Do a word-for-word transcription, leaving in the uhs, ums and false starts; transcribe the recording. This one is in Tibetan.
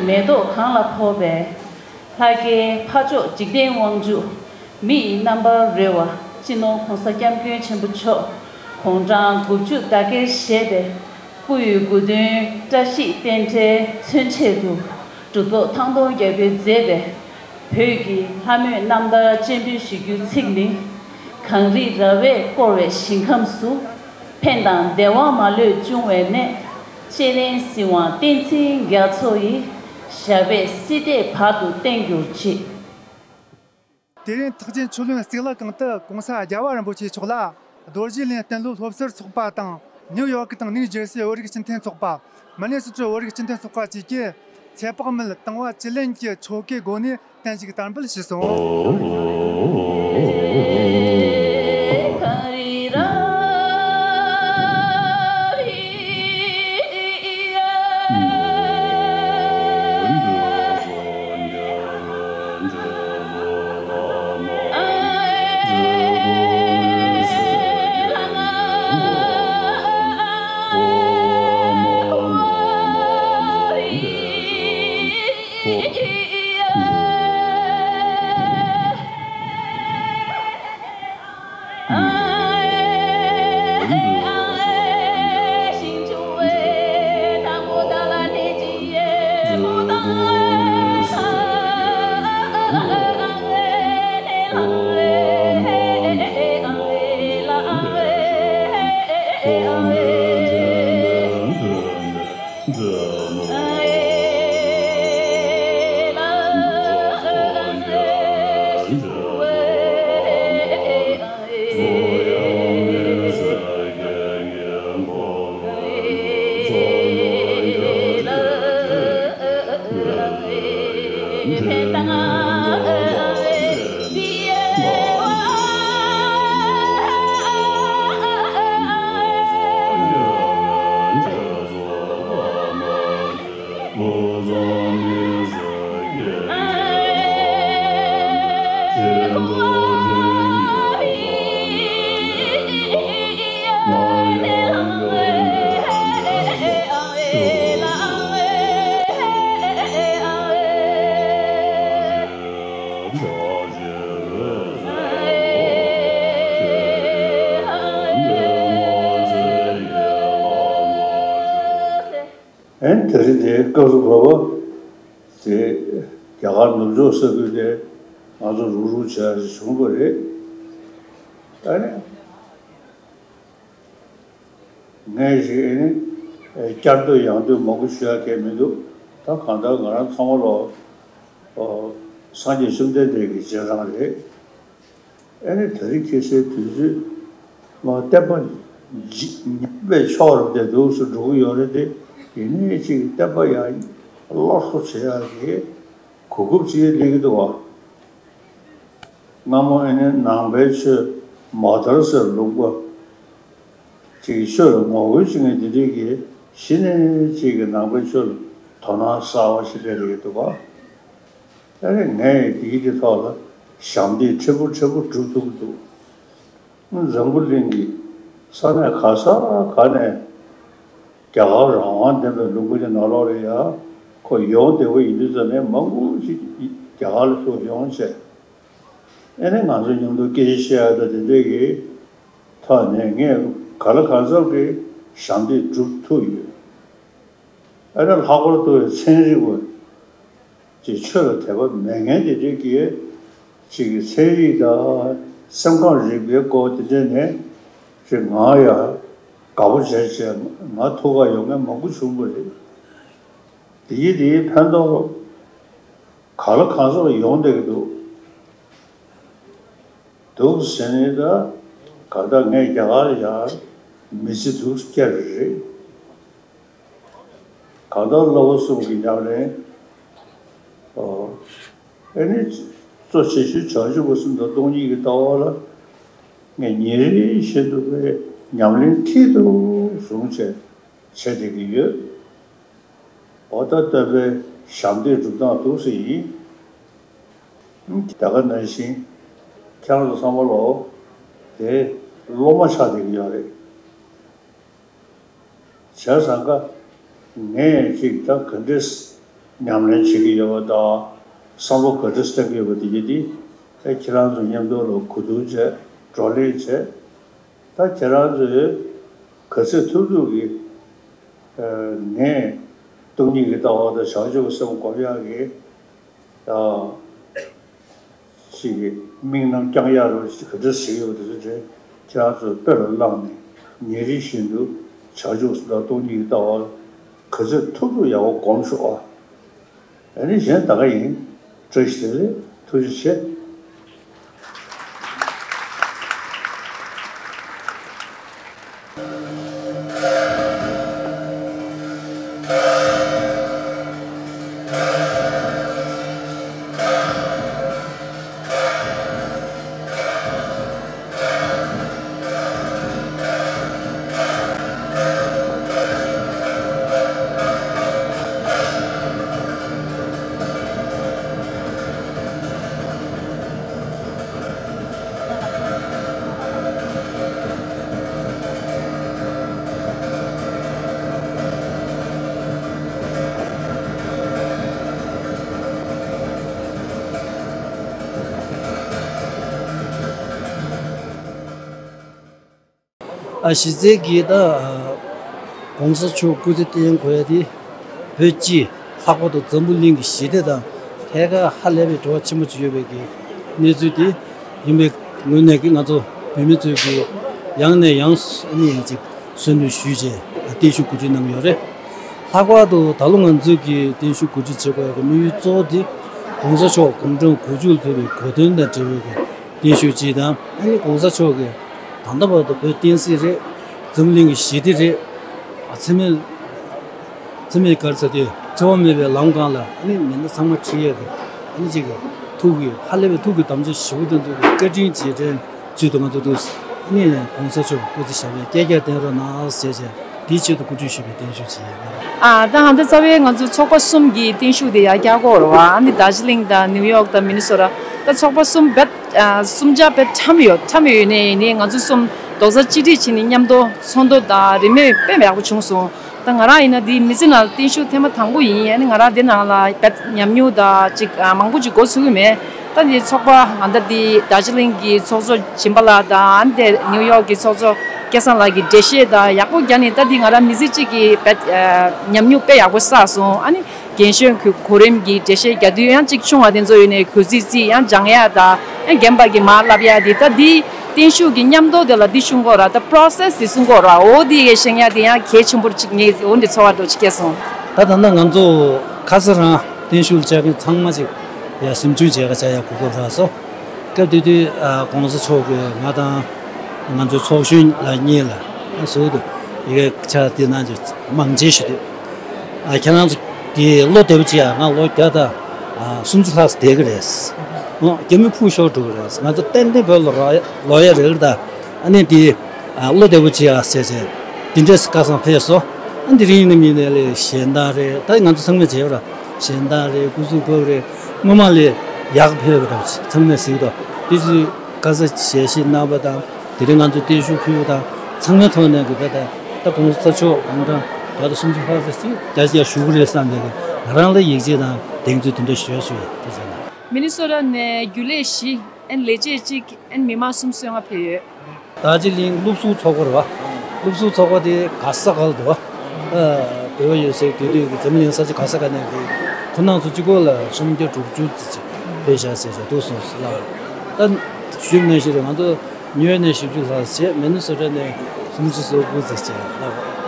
མེ་ཏོག་གང་ལ་ཕོག་པའི། ལྷ་སྐལ་འཕགས་མཆོག་འཇིག་རྟེན་དབང་ཕྱུག་མི་ཡི་རྣམ་པར་རོལ་བ། སྤྱི་ནོར་༸གོང་ས་༸སྐྱབས་མགོན་ཆེན་པོ་མཆོག་དགུང་གྲངས་དགུ་བཅུ་ཟླ་བརྒྱད་བཞེས་པའི། སྐུ་ཡི་དགུང་སྟོན་བཀྲ་ཤིས་རྟེན་འབྲེལ་མཚོན་ཆེད་དུ། གྲུབ་ཐོབ་ཐང་སྟོང་རྒྱལ་པོས་མཛད་པའི། བོད་ཀྱི་ལྷ་མོས་རྣམ་ཐར་སྤྱན་འབུལ་ཞུ་རྒྱུའི་ཚིག་ནི། གངས་རི་ར་བས་བསྐོར་བའི་ཞིང་ཁམས་སུ། ཕན་དང་བདེ་བ་མ་ལུས་འབྱུང་བའི་གནས། སྤྱན་རས་གཟིགས་དབང་བསྟན་འཛིན་རྒྱ་མཚོ་ཡི། ཞབས་པད་སྲིད་མཐའི་བར་དུ་བརྟན་གྱུར་ཅིག་དེ་རིང་ཐེག་ཆེན་ཆོས་གླིང་གཙུག་ལག་ཁང་དུ་༸གོང་ས་༸རྒྱལ་བ་རིན་པོ་ཆེ་མཆོག་ལ། རྡོ་རྗེ་གླིང་གཏན་སློབ་སློབ་ཟུར་ཚོགས་པ་དང་། ནིའུ་ཡོག་དང་ནིའུ་ཇེར་སི་བོད་རིགས་སྤྱི་མཐུན་ཚོགས་པ། མི་ནི་སོ་ཊ་བོད་རིགས་སྤྱི་མཐུན་ཚོགས་པ་བཅས་ཀྱིས། ཚེ་དཔག་མེད་དང་བ་བཅུད་ལེན་གྱི་ཆོ་གའི་སྒོ་ནས་བརྟན་བཞུགས་དར་འབུལ་ཞུས་སོང་། ཨན་དེ་རིང་དེའི་སྐབས་སུ་བབ་པ་དེ་རྒྱ་གར་ནུབ་ཕྱོགས་ས་ཁུལ་དེ་ང་ཚོ་རུག་རུག་བྱས་ཞིག་བྱུང་པ་རེད། ཨ་ནི། ངས་ཞིག་ཨ་ནི་བསྐྱར་ཟློས་ཡང་ཟློས་མང་པོ་ཞུ་ཡག་གལ་མི་འདུག་ད་གང་ལྟར་ང་རང་ཚང་མ་ལོ་སངས་རྒྱས་བཅོམ་ལྡན་འདས་ཀྱི་རྗེས་འབྲང་རེད། ཨ་ནི་ད་རེས་ཁ་སང་དུས་ཚོད་ལ་བསྟན་པ་འཇིག་ཉམས་པའི་ཕྱོགས་རུ་བསྡད་འདུག་སུ་འགྲོ་གི་ཡོད་རེད་དེ། ཡིན་ནའི་ཅིག་བསྟན་པ་ཡང་སླར་གསོ་བྱེད་ཡག་གི་གོ་སྐབས་ཅིག་སླེབས་ཀྱི་འདུག་བ། སྔ་མོ་ཨ་ནི་ནང་པའི་ཆོས་མ་དར་ཟེར་ལུང་པ་ཅིག་གི་ཆོས་ལ་ངོ་རྒོལ་བྱེད་མཁན་དེ་འདྲས་ཀྱིས་གཞི་ནས་ཅིག་གི་ནང་པའི་ཆོས་ལ་དོ་སྣང་གསར་བ་ཞིག་སླེབས་ཀྱི་འདུག་བ། ཨ་ནི་ངས་དེའི་དེ་ཐོག་ལ་ཞབས་འདེགས་ཕྲན་བུ་ཕྲན་བུ་སྒྲུབ་ཐུབ་ཀྱི་འདུག་འཛམ་བུ་གླིང་གི་ས་གནས་ག་ས་ག་ནས་རྒྱ་གར་རང་དབང་ལྡན་པའི་ལུང་པ་དེ་ནང་ལོགས་ལ་ཡ་ཁོ་ཡོང་བདེ་པོ་ཡིན་དུས་ཙམ་ནས་མང་པོ་ཞིག་རྒྱ་གར་ལ་ཚུར་ཡོང་བྱས། ཨ་ནི་ང་ཚོ་མཉམ་དུ་སྐད་ཆ་བཤད་ཡ་དང་དེ་འདྲས་ཀྱི་ཐོག་ནས་ངས་ག་ལ་གང་འཚམ་གྱི་ཞབས་འདེགས་སྒྲུབ་ཐུབ་ཡོད། ཨ་ནི་ལྷག་པར་དུ་ཚན་རིག་པ་ཅིག་ཆོས་ལ་དད་པ་མེད་མཁན་དེ་འདྲས་ཀྱིས་ཅིག་གི་ཚན་རིག་དང་སེམས་ཁམས་རིག་པའི་སྐོར་དེ་འདྲས་ནས་ཅིག་ང་ཡ་དགའ་པོ་བྱས་བྱས་ང་ཐུག་ག་ཡོང་མཁན་མང་པོ་བྱུང་བ་རེད། དེ་ཡིས་དེའི་ཕན་ཐོགས་ག་ལ་གང་འཚམ་ཡོང་བསྡད་ཀྱི་འདུག་འདུག་ཟེར་ནས་ད་གང་ལྟར་ངས་རྒྱ་གར་ཡར་མི་ཚེ་འདུག་བསྐྱལ་བ་རེད། གང་ལྟར་བློ་བཟང་གསུམ་གྱི་ཉམས་ལེན། ཨོ། ཨེ་ནི་གཙོ་ཆེ་ཤོས་བྱང་ཆུབ་སེམས་དང་སྟོང་ཉིད་ཀྱི་ལྟ་བ་ལ་ངས་ཉིན་རེ་བཞིན་དུ་པའི་ཉམས་ལེན་མཐིལ་དུ་བཟུང་བྱས་བྱེད་བསྡད་ཀྱི་ཡོད། འོ་ད་སྟོན་པའི་ཞབས་འདེགས་སྒྲུབ་སྟངས་འདུག་སེ་ཡིན། ད་ག་ནང་བཞིན་ཁྱེད་རང་ཚོ་ཚང་མ་ལོ་དེ་སློབ་མ་ཆགས་བསྡད་ཀྱི་ཡོད་རེད། བྱས་ཙང་ཀ་ངས་ཅིག་ད་ག་འདྲས་ ཉམས་ལེན་བྱེད་ཀྱི་ཡོད་པ་དང་། བསམ་བློ་ག་འདྲ་བཏང་གི་ཡོད་པ་དེ་གྱད་དེ་ཨེ་ཁྱེད་རང་ཚོ་མཉམ་དུ་ལ་གོ་བསྡུར་བྱས། བགྲོ་གླེང་བྱས། ད་ཁྱེད་རང་ཚོས་ག་ཚོད་ཐུབ་ཐུབ་ཀྱིས་ཨ་ནས་སྟོང་ཉིད་ཀྱི་ལྟ་བ་དང་བྱང་ཆུབ་སེམས་སྒོམ་ཡག་གི་ཨ་ཅིག་གི་དམིགས་རྣམ་བསྐྱང་ཡག་རུ་ག་འདྲ་ཟེར་ཡོད་དེ་ཚོ་དེ་ཁྱེད་རང་ཚོས་དཔེ་ལ་བླངས་ནས་ཉིན་རེ་བཞིན་དུ་བྱང་ཆུབ་སེམས་དང་སྟོང་ཉིད་ཀྱི་ལྟ་བ་ག་ཚོད་ཐུབ་ཐུབ་ཡག་པོ་སྒོམ་ཤོག་ཨ། ཨ་ནི་གཞན་ད་ག་ཡིན། བཀྲ་ཤིས་བདེ་ལེགས། ཐུགས་རྗེ་ཆེ། ཨ་གཞི་རྩའི་གི་ད་ཨ་༸གོང་ས་མཆོག་སྐུ་ཚེ་བརྟན་དགོས་ཡ་དེ་བོད་སྤྱི་ལྷག་པར་དུ་འཛམ་བུ་གླིང་གི་ཞི་བདེ་དང་ཐད་ཀར་ཧ་ལས་པའི་འབྲེལ་བ་ཆེན་པོ་ཅིག་ཡོད་པའི་གི་གནས་ཚུལ་དེ་ཡིན་པའི་ངོས་ནས་གི་ང་ཚོ་བོད་མི་ཚོས་གི་ཡང་ནས་ཡང་ཨ་ནི་ཅིག་གསོལ་འདེབས་ཞུས་བྱས་བརྟན་བཞུགས་གོ་སྒྲིག་གནང་གི་ཡོད་རེད། ལྷག་པར་དུ་ད་ལོ་ང་ཚོས་ཀྱི་བརྟན་བཞུགས་གོ་སྒྲིག་བྱེད་དགོས་ཡག་གི་དམིགས་ཡུལ་གཙོ་བོ་དེ་༸གོང་ས་མཆོག་དགུང་གྲངས་དགུ་བཅུ་ལ་ཕེབས་པའི་གོ་སྟོན་དང་འབྲེལ་བའི་གི་བརྟན་བཞུགས་གཅིག་དང་། ཨ་ནི་༸གོང་ས་མཆོག་གི་ད་ལྟ་བར་དུ་བོད་བསྟན་སྲིད་རེད། འཛམ་གླིང་གི་ཞི་བདེ་རེད། ཨ་འཚེ་མེད་འཚེ་མེད་ག་རེ་ཟེར་དུས་འཚེ་བ་མེད་པའི་ལམ་སྒང་ལ་ཨ་ནི་མི་སྣ་ཚང་མ་ཁྲིད་ཡག་གི་ཨ་ནི་ཅིག་གི་ཐུགས་ཀྱི་ཧ་ལས་པའི་ཐུགས་ཀྱི་དམ་བཅའ་ཞེ་པོ་དེ་ཚོ་གི་བཀའ་དྲིན་རྗེས་དྲན་ཚུལ་དུ་ང་ཚོ་འདུག་ཨ་ནི་༸གོང་ས་མཆོག་སྐུ་ཚེ་ཞབས་པད་བསྐལ་བརྒྱར་བརྟན་རོགས་གནང་ཟེར་བྱས་དེའི་ཆེད་དུ་གོ་སྒྲིག་ཞུས་པའི་བརྟན་བཞུགས་ཅིག་ཡིན། ཨ་ད་ཧང་ད་རྩ་བའི་ང་ཚོ་ཚོགས་པ་གསུམ་གྱི་བརྟན་བཞུགས་དེ་ཡར་བཀྱག་དགོས་རེད་བ། ཨ་ནི་དར་ཇི་ལིང་དང་ནིའུ་ཡོག་དང་མི་ནི་སོ་ཊ། ད་ཚོགས་པ་གསུམ་བེད་ཨ་གསུམ་ཆ་བེད་ཁྲམ་ཡོད་ཁྲམ་ཡོད་ནས་ཡིན་ནའི་ང་ཚོ་གསུམ་རྡོག་རྩ་གཅིག་སྒྲིལ་བྱས་ནས་མཉམ་དུ་ཚོགས་འདུ་དང་རིན་མེད་དཔེ་ཡག་པོ་བྱུང་སོང་། ད་ང་རང་ཡིན་ན་འདི་མི་ཚེ་ནང་བརྟན་བཞུགས་ཐེངས་མ་དང་པོ་ཡིན། ཨ་ནི་ང་རང་འདི་ནང་ལ་བེད་ཉམས་མྱོང་དང་ཅིག་ཨ་མང་པོ་ཅིག་འགོ་ཚུགས་ཀྱི་མེད། ད་འདི་ཚོགས་པ་ང་ད་འདི་དར་ཇི་ལིང་གི་ཚོགས་གཙོ་སྦྱིན་པ་ལགས་དང་ཨ་ནི་དེ་ནིའུ་ཡོག་གི་ཚོགས་གཙོ་སྐལ་བཟང་ལགས་ཀྱི་འགྲེལ་བཤད་དང་ཡག་པོ་རྒྱག་ནས་ད་འདི་ང་རང་མི་ཚེ་གཅིག་གི་བེད་ཨ་ཉམས་མྱོང་དཔེ་ཡག་པོ་བསགས་སོང་། ཨ་ནི་རྒན་གཞོན་གྱི་གོ་རིམ་གྱི་འགྲེལ་བཤད་རྒྱག་དུས་ཡང་གཅིག་ཆུང་བ་དེ་ཚོ་ཡོད་ནས་གུས་བརྩི་བརྩི་ཡང་སྦྱང་ཡག་དང་ཡང་རྒན་པ་གི་མར་བསླབ་ཡག་དེ་ད་འདི་བརྟན་བཞུགས་ཀྱི་མཉམ་དུ་དེ་ལ་འདི་གསུང་གི་ཡོད་ར། ད་པོ་རོ་སེ་སི་འདི་གསུང་གི་ཡོད་ར། འོ་འདི་ཡེ་ཤེས་ཡག་དེ་ཡང་གལ་ཆེན་པོ་གཅིག་ངས་འོ་འདི་ཚོར་བ་འདྲ་ཅིག་སྐྱེས་སོང་། ད་ད་ལྟ་ང་ཚོ་ཁ་སང་རང་བརྟན་བཞུགས་ལ་བཅར་མཁན་ཚང་མ་ཅིག་ཡ་གཟིམ་ཆུང་མཇལ་ཁ་བཅར་ཡག་གོ་སྐབས་རག་སོང་། སྐབས་དེ་དུས་༸གོང་ས་མཆོག་གིས་ང་དང་ང་ཚོའི་ཚོགས་གཞོན་ལ་གཉིས་ལ་ཟུར་དུ་ཡི་གེ་ཆ་དེ་ནང་ཅིག་མང་ཇེ་ཞུ་དུས། ཨ་ཁྱེད་རང་ཚོ་དེ་བློ་བདེ་པོ་ཅིག་ཡ། ང་ལོ་བརྒྱ་དང་ཨ་སུམ་ཅུ་ལྷག་ཙམ་བསྡད་ཀྱི་རེད། ཨོ་རྒྱ་མི་ཕུག་ཤོར་འགྲོ་གི་རེད། ང་ཚོ་ཏན་ཏན་བོད་ལ་ལོག་ཡ་ལོག་ཡ་རེད་ད། ཨ་ནི་དེ་ཨ་བློ་བདེ་པོ་ཅིག་ཡ་ཟེར་བྱས་དེ་འདྲས་བཀའ་བཟང་ཕེབས་སོང་། ཨ་འདི་རིང་ནམ་ཡིན་ནའི་ལས་ཞལ་འདང་རེད། ད་ང་ཚོ་ཚང་མས་བྱས་པ་ར་ཞལ་འདང་རེད། སྐུ་གཟུགས་བབས་རེད། སྔོན་མ་ལས་ཡག་ཕེབས་པ་རེད། ཚང་མས་གཟིགས་དང་དེ་ཚོ་བཀའ་སྩལ་ཞལ་བཞེས་གནང་བ་དང་། དེ་རིང་ང་ཚོ་བརྟན་བཞུགས་ཕུལ་བ་དང་ཚང་མའི་ཐོག་ནས་གི་བོད་ད་ད་༸གོང་ས་མཆོག་དགུང་གྲངས་བརྒྱ་དང་སུམ་ཅུ་ལྷག་ཙམ་ཞིག་བརྒྱ་ཆ་བརྒྱ་བཞུགས་ཀྱི་རེད་བསམ་པའི་གི་ང་རང་ལ་ཡིད་ཆེས་དང་གདེང་ཚོད་དེ་འདྲ་ཞུ་ཡ་ཞུ་ཡ་དེ་ཟེར་ན། མི་ནི་སོ་ཊ་ནས་རྒྱུན་ལས་བཞི་ཨན་ལས་བྱེད་གཅིག་ཨན་མི་མང་གསུམ་སོ་ལྔ་ཕེབས་ཡོད། དར་ཇི་ལིང་སློབ་ཟུར་ཚོགས་པ་རེད་བ། སློབ་ཟུར་ཚོགས་པ་དེ་ག་ས་ག་ལ་འདུག་བ། ཨ་བོད་ཡོད་སའི་དེ་དུས་ཀྱི་འཛམ་གླིང་ས་ཆ་ག་ས་ག་ནས་ཀྱི་ཁོ་རང་ཚོ་གཅིག་པོ་ལ་སུམ་བརྒྱ་དྲུག་ཅུ་ཙམ་ཅིག་ཕེབས་བཞག་ཟེར་བཞག་འདུག་སོང་ཟེར་ལ། ད་ཞུས་ནས་ཞུ་རེད། ང་ཚོ་ནིའུ་ཡོག་ནས་བཞི་བཅུ་ལྷག་བྱས། མི་ནི་སོ་ཊ་ནས་སུམ་ཅུ་སོ་དགུ་ཙམ་བྱས་ལ།